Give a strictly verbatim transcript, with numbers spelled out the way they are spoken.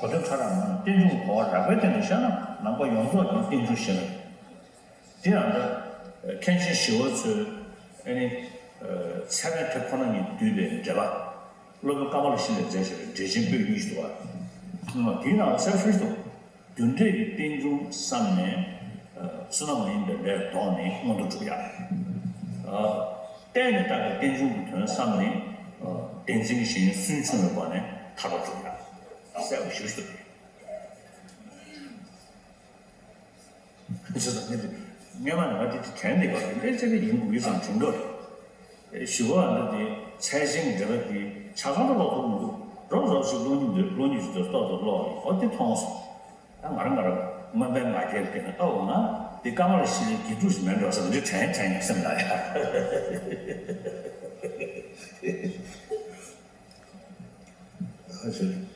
གོ་དོན་ཕྲ་རགས་མིན་ན་རྟེན་འབྱུང་གི་གོ་བ་རགས་པའི་སྟེང་ནས་བཤད་ན་ནང་པ་ཡོངས་རྫོགས་ཀྱང་རྟེན་འབྱུང་ཞེས་པ་རེད། དེ་ཡང་འདྲ། མཁན་ཆེན་ཞི་བ་འཚོས་ཨ་ནི་ཚད་མའི་དེབ་ཁོ་ན་ཉིད་བསྡུས་པའི་འགྲེལ་པ། སློབ་དཔོན་ཀ་པ་ལ་ཤཱི་ལས་མཛད་བཞག་པའི་འགྲེལ་ཆེན་པོད་གཉིས་ཤིག་འདུག་བ། དེའི་ནང་ལ་གསལ་ཞུས་འདུག་རྒྱུ་འབྲས་ཀྱི་རྟེན་འབྱུང་བསམ་ནས་བསོད་ནམས་མ་ཡིན་པའི་ལས་བཟློག་ནས་མངོན་མཐོ་སྒྲུབ་ཡ། གཏན་ནས་བཏགས་པའི་རྟེན་འབྱུང་གི་དོན་བསམ་ནས་བདེན་འཛིན་གྱི་གཞན་སུན་ཕྱུང་བའི་སྒོ་ནས་ཐར་པ་སྒྲུབ་ཡ། གསལ་པོ་ཞེ་པོ་ཞིག་འདུག་ཅེས་དང་ངས་དེ་སྔོན་མ་ནས་ང་དེ་དེ་དྲན་བསྡད་ཡོད་རེད། ཨེ་ཅེ་ནི་ཡིན་དགོས་ཡོད་ཙང་དྲན་གྱི་རེད། ཞི་བ་ཨ་འདྲ་དེ་ཚད་ཆེན་འགྲེལ་པ་དེ་ཆ་ཚང་དུ་ཀློག་ཐུབ་མི་འདུག་རོབ་རོབ་ཅིག་ཀློག་མྱོང་འདུག་ཀློག་མྱོང་ཞིག་འདུག་ཏོག་ཏོག་ཀློག་ཨོ་དེ་མཐོང་སོང་། ད་ང་རང་ང་རང་མངོན་པའི་ང་རྒྱལ་དེ་ནི་ཨ་འོ་ན་དེ་ཀ་མ་ལ་ཤཱི་ལའི་དགེ་ཕྲུག་ཞིག་མིན་འགྲོ་བསམ་འདི་དྲན་དྲན་ཡོང་སེམས་ལ་ཡ། ཨ་ཅེ།